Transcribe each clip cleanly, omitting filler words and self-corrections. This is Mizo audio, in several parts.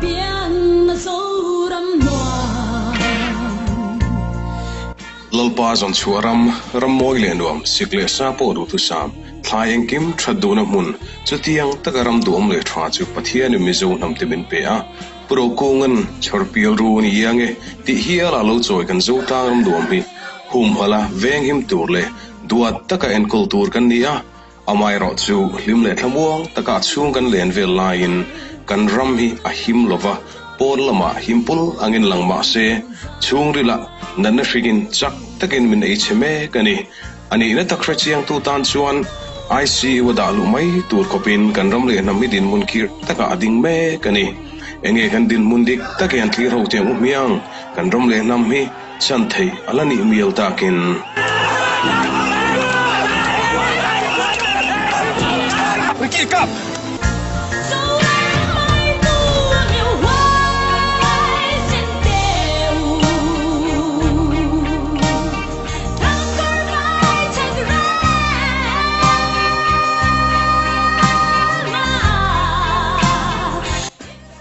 pianna Zoram nuam. Lalpa zawn chhuah ram, ram mawi leh nuam, sik leh sa pawh duhthusam, thlai engkim that duhna hmun, chutiang taka ram duhawm leh tha chu Pathianin Mizo hnamte min pe a. Pu Rokunga'n chhawr pial ru a ni iang e tih hiala lo chawi kan Zotlang ram duhawm hi humhalh a, venghim tur leh duat taka enkawl tur kan ni a. Amaherawh chu hlim leh thlamuang taka a chhung kan len vel laiin kan ram hi a him lo va, pawn lamah himpul angin lang mah se, chhungrilah natna hringin chak takin min ei chhe mek a ni. A nihna tak hre chiangtu tan chuan ICU a dah luh mai tur khawpin kan ram leh hnam hi dinhmun khirh takah a ding mek a ni. Enge kan dinhmun dik tak hian thlir ho tiang u hmiang, kan ram leh hnam hi Chan theih a la nih mial takin.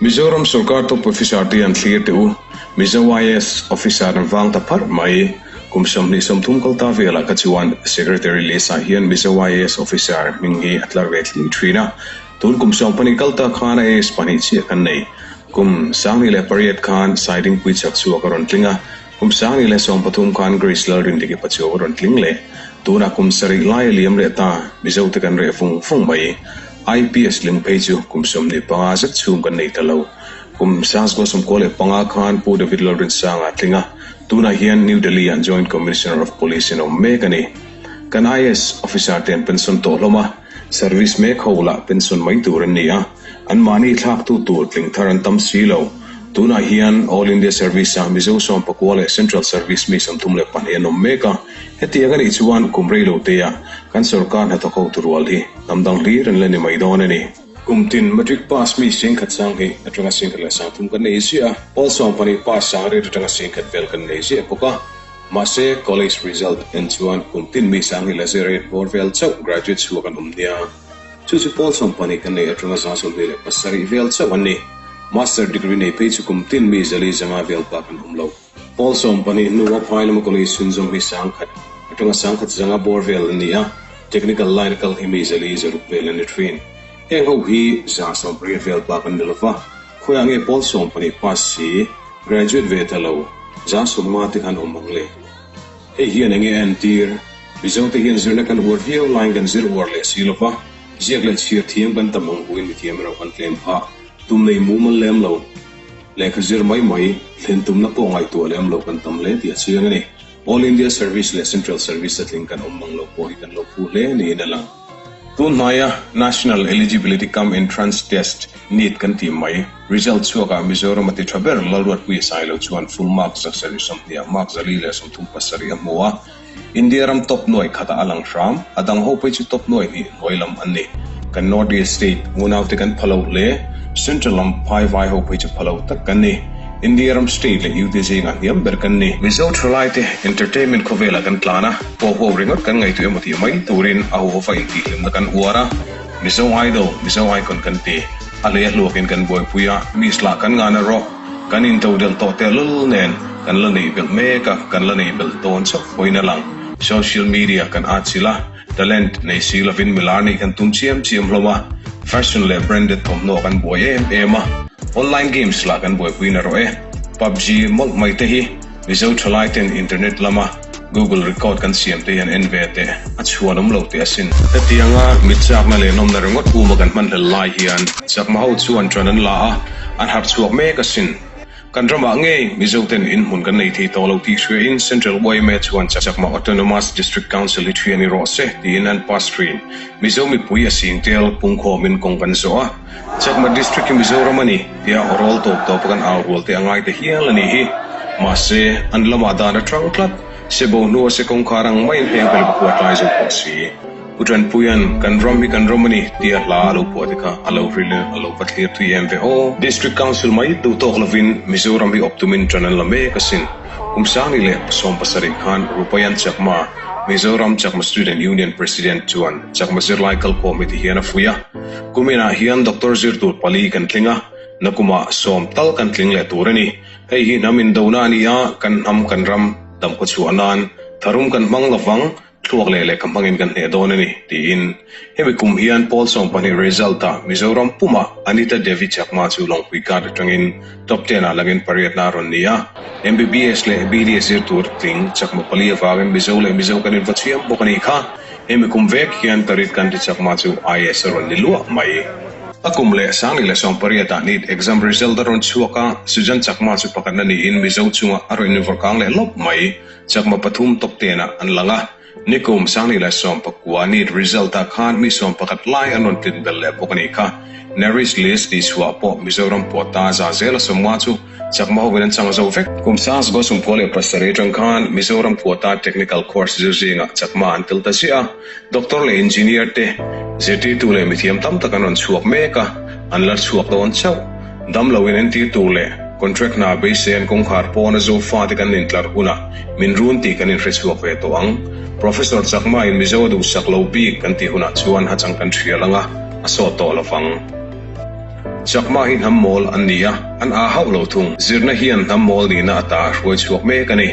Mizoram sorkar top officer te an thlir teh u. Mizo IAS officer an vang ta pharh mai. Kum 20 30 kal ta velah kha chuan Secretary list ah hian Mizo IAS officer hming hi a tlar ve thlir thin a. Tun kum 12 kal ta khan IAS pahnih chiah kan nei. Kum 2008 khan Saidingpui chak chhuak a rawn tling a. Kum 2013 khan Grace Lalrindiki Pachuau a rawn tling leh. Tunah kum sarih lai a liam leh ta, Mizo te kan reh vung vung mai. IPS ling phei chu kum 25 zet chhung kan nei ta lo. Kum 1995 khan Pu David Lalrinsanga a tling a, tunah hian New Delhi ah Joint Commissioner of Police in a awm mek a ni. Kan IAS officer te an pension tawh hlawm a, service mek ho lah pension mai tur an ni a, anmahni thlaktu tur tling thar an tam si lo. Tunah hian All India Service ah Mizo 19 leh Central Service mi 32 an awm mek a, hetiang a nih chuan kum rei lo te ah kan sorkar hnathawk hotu rual hi hnam dang hlir an la ni mai dawn a ni. Kum tin Matric pass mi 10,000 sang hi atanga 10,300 kan nei ziah a, pawl 12 pass sang rate atanga 10,000 vel kan nei ziah bawk a. Mahse, college result en chuan kum tin mi sang hi la zir rate bawr vel chauh graduate chhuak an awm nia. Chu chu pawl 12 kan nei atanga 27 vel chauh an ni. Master degree nei phei chu kum tin mi 405 vel bak an awm lo. Pawl 12 hnua phai lama college chhunzawm hi 10,000 atanga 10,500 bawr vel an ni a, technical line a kal hi mi 400 vel an ni thin. Heng ho hi 80% vel bak an ni lova, khawiah nge pawl 12 pass si, graduate ve ta lo, 50% te khan awm ang le? Hei hian enge a entir? Mizo te hian zirna kan uar viau laiin kan zir uar leh si lova, ziak leh chhiar thiam kan tam ang huin mithiam erawh kan tlem phah. Tum nei mumal lem lo. Lehkha zir mai mai, thlen tumna pawh ngaihtuah lem lo kan tam hle tih a chiang a ni. All India Service leh Central Service a tling kan awm mang lo pawh hi kan lo phu hle niin a lang. Tun hnaia National Eligibility Cum Entrance Test, NEET kan tih mai, result chhuakah Mizoram a ti tha ber Lalruatpuia Sailo chuan full mark 720 ah mark 437 a hmu a, India ram top nuai khatah a lang hram, a dang ho phei chu top nuai hnih hnuai lam an ni. Kan North East state unaute kan pha lo hle, Central lam phai vai ho phei chu pha lo tak kan ni. India ram state leh UT zingah hniam ber kan ni. Mizo thalaite entertainment khawvelah kan tlan a, pawh huau ringawt kan ngaihtuah emaw tih mai turin a huhova intihhlimna kan uar a, Mizo Idol, Mizo Icon kan ti. A hlei a hluakin kan buaipui a, miss lah kan ngana rawh. Kan intodelh tawh tehlul nen kan la neih belh mek a, kan la neih belh dawn chauh pawhin a lang. Social media kan atchilh a, talent nei si lovin milar nih kan tum chiam chiam hlawm a, fashion leh branded thawmhnaw kan buai em em a, online games lah kan buaipui na rawh e. PUBG mawlh mai te hi Mizo thalai ten internet lama Google record kan siam te hian en ve teh a chhuan awm lo teh asin. Hetianga mit chakna leh nawmna ringawt uma kan hman hlel lai hian chakma ho chuan ṭan an la a, an harh chhuak mek asin. Kan ramah ngei Mizo ten inhmun kan nei thei tawh lo tih hriain Central yma chuan Chakma Autonomous District Council hi ṭhian i rawh se tiin an pass ṭhin. Mizo mipui a sing tel pungkhawmin kawng kan zawh a, Chakma District hi Mizoram a ni tia aw rawl tawp tawp a kan au rual te a ngai ta hial a nih hi. Mahse, an lamah dan a ṭang tlat. Sebo hnua se kawngkhar ang maiin heng pel ka huat lai zo pawh si. Pu Tanpuia'n kan ram hi kan ram a ni tia hla a lo phuah te kha a lo hril in a lo va thlir thui em ve aw. District Council mai duh tawk lovin Mizoram hi awp tumin ṭan an la mek asin. Kum 2017 khan Rupayan Chakma, Mizoram Chakma Student Union President chuan Chakma zirlai kalkhawm hi ti hian a fuih a. Kuminah hian Doctor zir tur pali kan tling a. Nakumah sawm tal kan tling leh tur a ni. Hei hi hnam indona a ni a, kan hnam kan ram dam khaw chhuah nan tharum kan hmang lovang, thluak leh lehkha hmangin kan hneh dawn a ni, tiin. Hemi kum hian pawl 12 result-ah Mizoram pumah Anita Devi Chakma chu Lawngpui Ghat atangin top ten ah langin pariatna a rawn ni a. MBBS leh BDS zir tur tling Chakma pali avangin Mizo leh Mizo kan inva chhiam bawk a nih kha. Hemi kum vek hian Tarit Kanti Chakma chu IAS a rawn ni luah mai. A kum leh Sangli leh 18 ah NEET exam result a rawn chhuak a, Sujan Chakma chu pakhatna niin Mizo chungah a rawn invawrkang leh lawp mai. Chakma pathum top ten ah an lang a, nikum Sangli leh 19 NEET result ah khan mi 11 lai an rawn tlin belh leh bawk a nih kha. Merit list tih chhuah pawh Mizoram pawta za zela 50 chu Chakma hovin an chang zo vek. Kum 1997 atang khan Mizoram quota technical course zir zingah Chakma an tel ta ziah a, doctor leh engineer te, zirtirtu leh mithiam tam tak an rawn chhuak mek a, an la chhuak dawn chauh. Dam loin entir tur leh contract hna beisei an kawngkhar pawna zo fate kan intlar hunah min run tih kan inhre chhuak ve tawh ang. Professor Chakma in Mizo a duhsak lo bik kan tih hunah chuan hachang kan hrial ang a, a sawt tawh lovang. Chakma hi hnam mawl an ni a, an aa hauh lo thung. Zirna hian hnam mawl nihna ata a hruai chhuak mek a ni.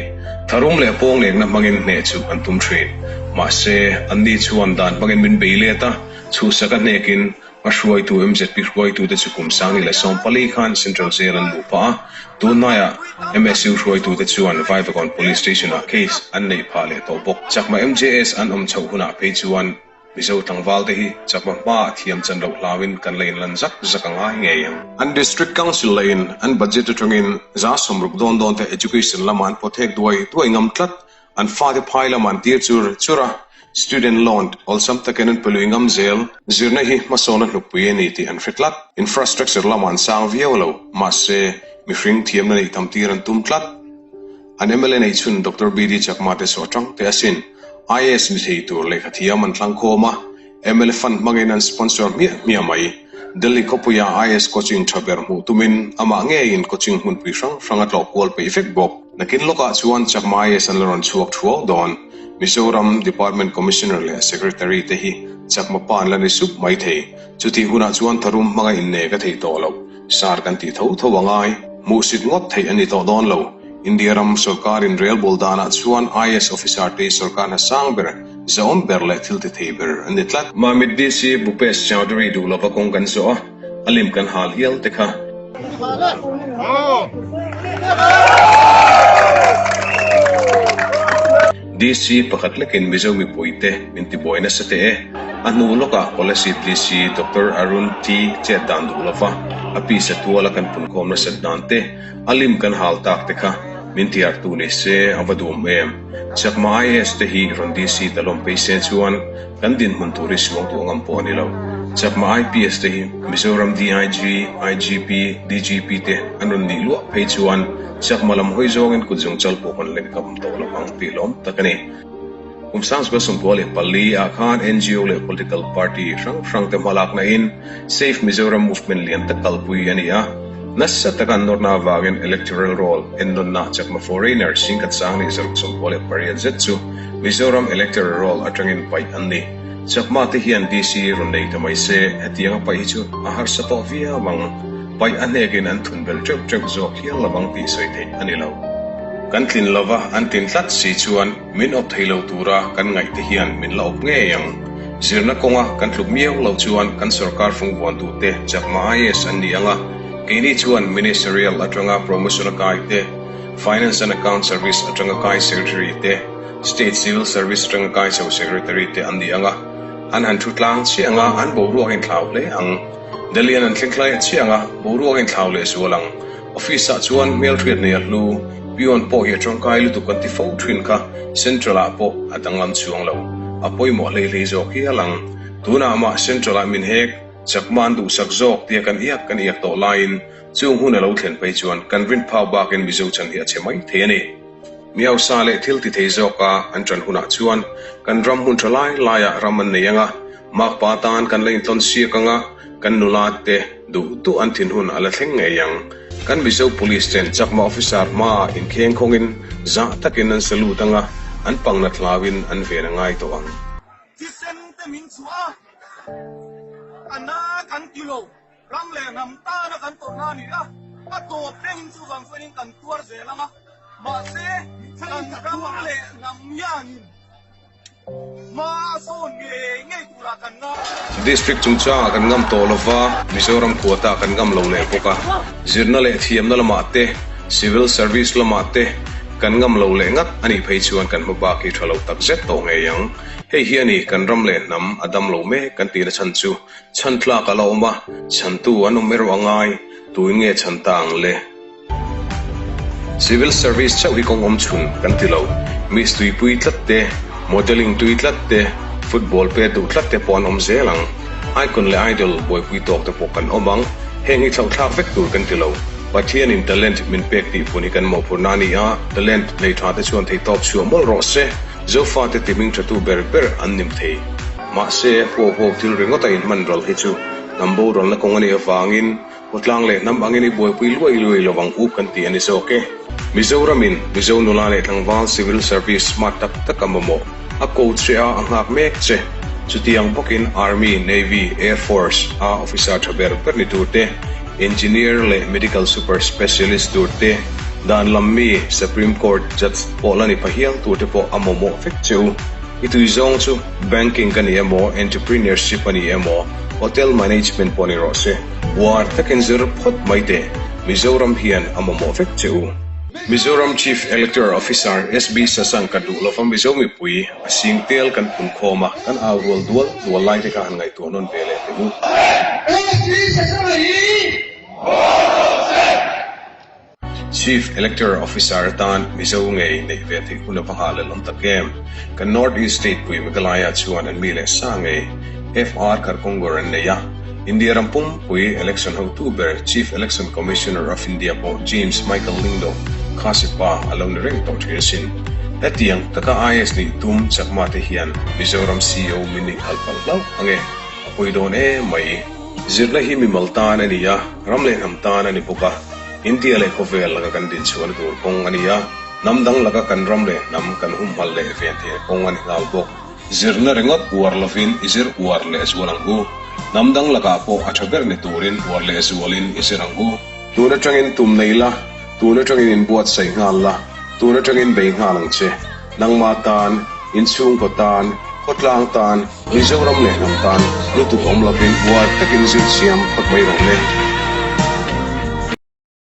Tharum leh pawnglekna hmangin hneh chu an tum thin. Mahse, anni chuan dan hmangin min bei let a, chhuhsak a hnekin a hruaitu MZP hruaitute chu kum 2014 khan Central Jail an luh phah a, tunhnaiah MSU hruaitute chuan Vaivakawn Police Station-ah case an neih phah leh tawh bawk. Chakma MJS an awm chhoh hunah phei chuan Mizo tlangval te hi chakma hma a thiam chan loh hlauin kan la inlan zak zak a ngai ngei ang. An District Council lahin an budget atangin 60% dawn dawn te education lamah an pawthek duai duai ngam tlat, an fate phai lamah an tir chur chur a, student loan awlsam takin an pe lui ngam zel. Zirna hi hmasawna hnukpui a ni tih an hre tlat. Infrastructure lamah an sang viau lo, mahse mihring thiamna neih tam tir an tum tlat. An mla nei chhun Doctor BD Chakma te saw tang teh asin. IAS ni thei tur lehkha thiam an thlang khawm a, mla fund hmangin an sponsor hmiah hmiah mai. Delhi khawpuia IAS coaching tha ber hmuh tumin amah ngeiin coaching hmunpui hrang hrang a tlawh kual peih vek bawk. Nakin lawkah chuan Chakma IAS an la rawn chhuak thuau dawn. Mizoram Department Commissioner leh Secretary te hi Chakma pa an la ni sup mai thei. Chutih hunah chuan tharum hmanga innek a theih tawh loh. Sar kan tih tho tho a ngai. Hmuhsit ngawt theih a ni tawh dawn lo. India ram sorkarin rel bul danah chuan IAS officer te hi sorkar hna sang ber, zahawm ber leh thil ti thei ber an ni tlat. Mamit DC Bhupesh Chaudhary duh lova kawng kan zawh a, a lim kan hal hial te kha. DC pakhat lekin Mizo mipuite min tibuai nasa teh e. A hnu lawkah Kolasib DC Doctor Arun T chet dan duh lova a pisa tuala kan punkhawm nasat dan te, a lim kan hal tak te kha min tiartu ni se a va duhawm em. Chakma IAS te hi rawn DC ta lawm phei se chuan kan dinhmun tur hi suang duh ngam pawh a ni lo. Chakma IPS te hi Mizoram DIG, IGP, DGP te an rawn nih luah phei chuan Chakma lam hawi zawngin kut zung chal pawh kan lek ngam tawh lo ang tih lawm tak a ni. Kum 1994 ah khan NGO leh political party hrang hrang te hmalakna in Save Mizoram Movement lian tak kalpui a ni a. Nasa taka an nawrna avangin electoral roll ennawnna Chakma foreigner singkhat sang nih 68 zet chu Mizoram electoral roll atangin paih an ni. Chakma te hian DC rawn nei ta mai se hetianga paih hi chu a harsa tawh viau ang. Paih a hnekin an thun bel teuh teuh zawk hial lovang tih sawi theih a ni lo. Kan tlin lova an tlin tlat si chuan min awp thei lo tura kan ngaih te hian min la awp ngei ang. Zirna kawnga kan tluk miau loh chuan kan sorkar fungvuantute Chakma IAS an ni ang a, keini chuan Ministerial atanga promotion a kai te, Finance and Account Service atanga kai Secretary te, State Civil Service atanga kai chho Secretary te an ni ang a, an han thu tlang chiah ang a, an boruak a inthlau hle ang. Delhi an an thleng thlai a chiang a, boruak a inthlau leh zual ang. Office ah chuan hmelhriat nei a hlu, peon pawh hi a tangkai lutuk kan ti fo thin kha, Central ah pawh a danglam chuang lo. A pawimawh hlei hlei zawk hial ang. Tunah mah Central ah min hek, chakma an duhsak zawk tia kan iak kan iak tawh laiin chung hun a lo thlen phei chuan kan rin phau bakin Mizo chan hi a chhe mai thei a ni. Miausa leh thil ti thei zawka an ṭan hunah chuan kan ram hmun ṭha lai laiah ram an nei ang a, makpa tan kan la intlawn siak ang a, kan nula te duh duh an thin hun a la thleng ngei ang. Kan Mizo Police ten Chakma officer hmaah inkheng khawngin zah takin an salute ang a, an pangna thlauin an ven a ngai tawh ang. Thisen te min chhuah a, a na kan ti lo. Ram leh hnam tana kan tawrhna a ni a, a tawp thlengin chuvang chuanin kan tuar zel ang a, mahse kan ram leh hnam hianin hma a sawn ngei ngei turah kan ngai. District chungchangah kan ngam tawh lova, Mizoram quota kan ngam lo leh bawk a, zirna leh thiamna lamah te, civil service lamah te kan ngam lo leh ngat a nih phei chuan kan hmabak hi tha lo takzet tawh ngei ang. Hei hi a ni kan ram leh hnam a dam lo mek kan tihna chhan chu. Chhan tlak a la awm a, chhantu an awm erawh a ngai, tuin nge chhan ta ang le? Civil service chauh hi kawng awm chhun kan ti lo, Miss tuipui tlat te, modelling tui tlat te, football pet duh tlat te pawh an awm zel ang. Icon leh idol buaipui tawk te pawh kan awm ang, heng hi thlauhthlak vek tur kan ti lo. Pathianin talent min pek tih phun hi kan mawhphurhna a ni a, talent nei tha te chuan theihtawp chhuah mawlh rawh se, Zofate timing thatu ber ber an nim thei. Mahse, huau huau thil ringawt a inhman ral hi chu hnam boralna kawng a nih avangin khawtlang leh hnam angin i buaipui luai luai lo ang u kan ti a ni zawk e. Mizoramin Mizo nula leh tlangval civil service smart tak tak a mamawh a ko che a, a nghak mek che. Chutiang bawkin Army, Navy, Air Force a officer tha ber ber ni tur te, Engineer leh Medical Super Specialist tur te, dan lam mi Supreme Court Judge pawh la ni pha hial tur te pawh a mamawh vek che u. I tui zawng chu banking ka ni emaw, entrepreneurship a ni emaw, hotel management pawh ni rawh se, uar takin zir phawt mai teh, Mizoram hian a mamawh vek che u. Mizoram Chief Electoral Officer SB Sasank ka duh lova Mizo mipui a sing tel kan pun khawm a, kan au rual dual dual lai te kha han ngaihtuah nawn ve leh teh u. SB Sasank hi haw rawh se! Chief Electoral Officer atan Mizo ngei neih ve theih hun a va nghah lel awm tak em? Kan North East State pui Meghalaya chuan an mi leh sa ngei FR Kharkongor an nei a. India ram pumpui election hotu ber Chief Election Commissioner of India pawh James Michael Lyngdoh Khasi pa a lo ni reng tawh thin asin. Hetiang taka IAS nih tum Chakma te hian Mizoram CEO min nih khalh palh hlauh ange, a pawi dawn em mai. Zirna hi mimal tan a ni a, ram leh hnam tan a ni bawk a. India leh khawvel laka kan dinchhuahna tur kawng a ni a, hnam dang laka kan ram leh hnam kan humhalh leh ven theihna kawng a ni nghal bawk. Zirna ringawt uar lovin i zir uar leh zual ang u. Hnam dang lakah pawh a tha ber ni turin uar leh zualin i zir ang u. Tun atangin tum nei la, tun atangin inbuatsaih nghal la, tun atangin bei nghal ang che. Nangmah tan, inchhungkaw tan, khawtlang tan, Mizoram leh hnam tan lutuk awm lovin uar takin zir chiam phawt mai rawh le.